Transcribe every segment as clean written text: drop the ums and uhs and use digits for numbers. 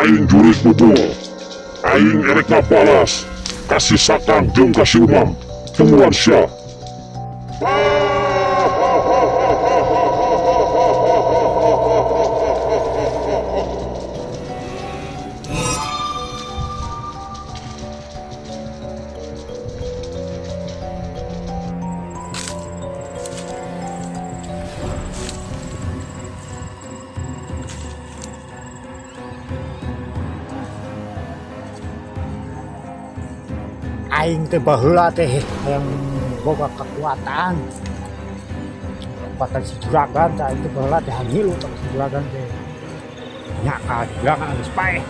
Aing jurig bubul. Aing erek ngabalas ka si Sakang jeung ka si Umam. Tungguan sia. Aing teh baheula teh hayang boga kekuatan. Kekuatan si juragan teh aing teh baheula teh ngilu teh si juragan teh. Nya ka juragan geus paeh.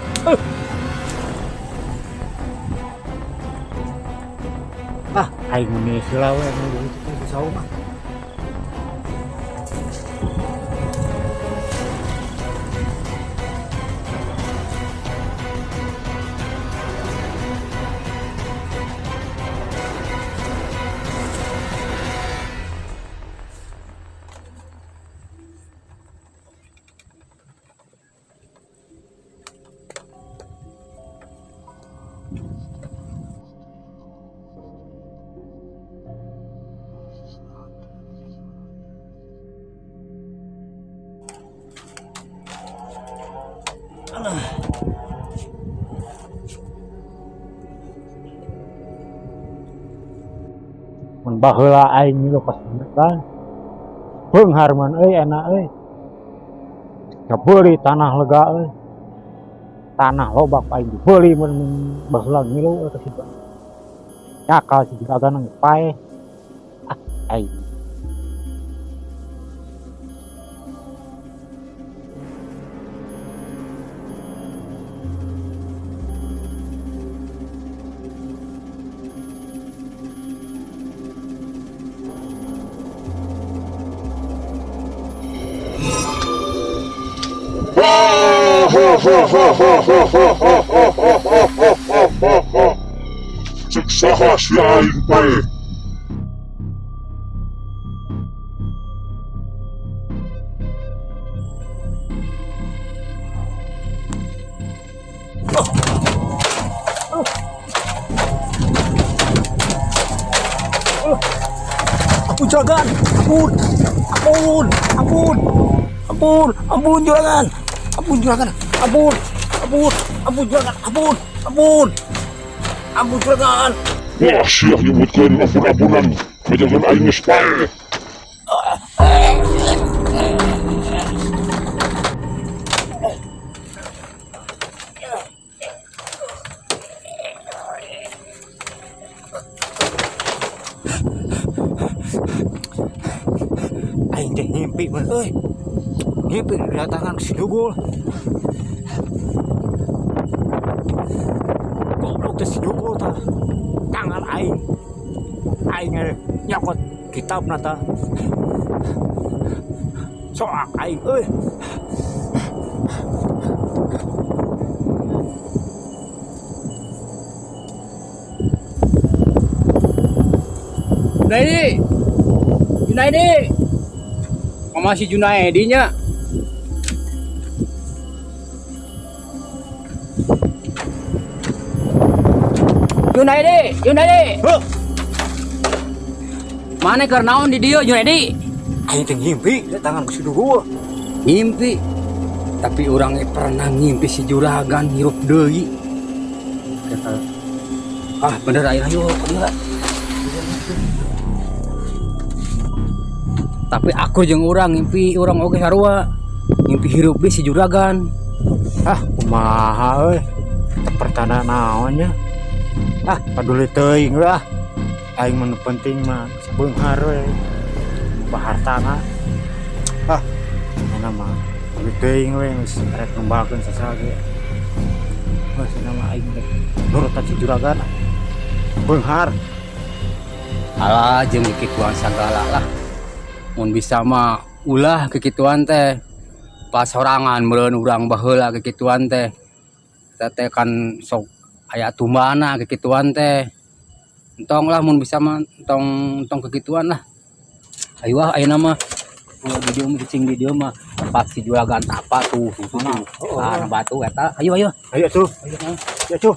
Ah, aing mun heula we nu kitu teh di saung mah. Mun baheula aing ngilu pas kan. Beunghar man euy enak euy. Kabeuli tanah lega euy. Tanah loba ku aing dibeuli mun baheula ngilu euy ka situ. Nyakal si juragan geus paeh. Ah, aing. Cek saha sia aing paeh. Ampun juragan, ampun, ampun, ampun, ampun, ampun juragan, ampun juragan, ampun, ampun, ampun juragan, ampun, ampun, ampun juragan. Wah, sia nyebutkeun ampun-ampunan, ngajagan aing geus paeh. Aing teh ngimpi mun euy. Ngimpi didatangan si Dugul. Goblok teh si Dugul tah. Tangan aing. Aing nyokot kitabna tah. Soak aing euy. Junaidi, Junaidi, mama si Junaidi nya. Junaidi, Junaidi. Heuh. Mana keur naon di dieu Junaidi? Aing teh ngimpi datangan ku si Dugul. Ngimpi. Tapi urang ge pernah ngimpi si juragan hirup deui. Kata, ah bener ayo ayo ka dieu. Tapi aku jeung urang ngimpi urang oge sarua. Ngimpi hirup deui si juragan. Ah, kumaha euy. Teu pertanda naon nya. Ah, paduli teuing we ah. Aing mah nu penting mah beunghar we. Bahartana. Ah, enak mah. Paduli teuing we geus rek ngembalkeun sasaha ge. Wah, cenah mah aing teh nurutan si juragan. Beunghar. Alah, jeung kikituan sagala lah. Mun bisa mah ulah kikituan teh. Pas sorangan meureun urang baheula kikituan teh. Eta teh kan sok aya tumbana kikituan teh. Entong lah mun bisa mah entong entong kikituan lah. Ayo ah ayeuna mah Tuh di dieu mah cicing di dieu mah tempat si juragan tapa tuh tuh tuh. Mana? Tuh. Oh, Ah, oh. na batu eta. Ayo ayo. Ayo tuh. Ayo. Ayo tuh.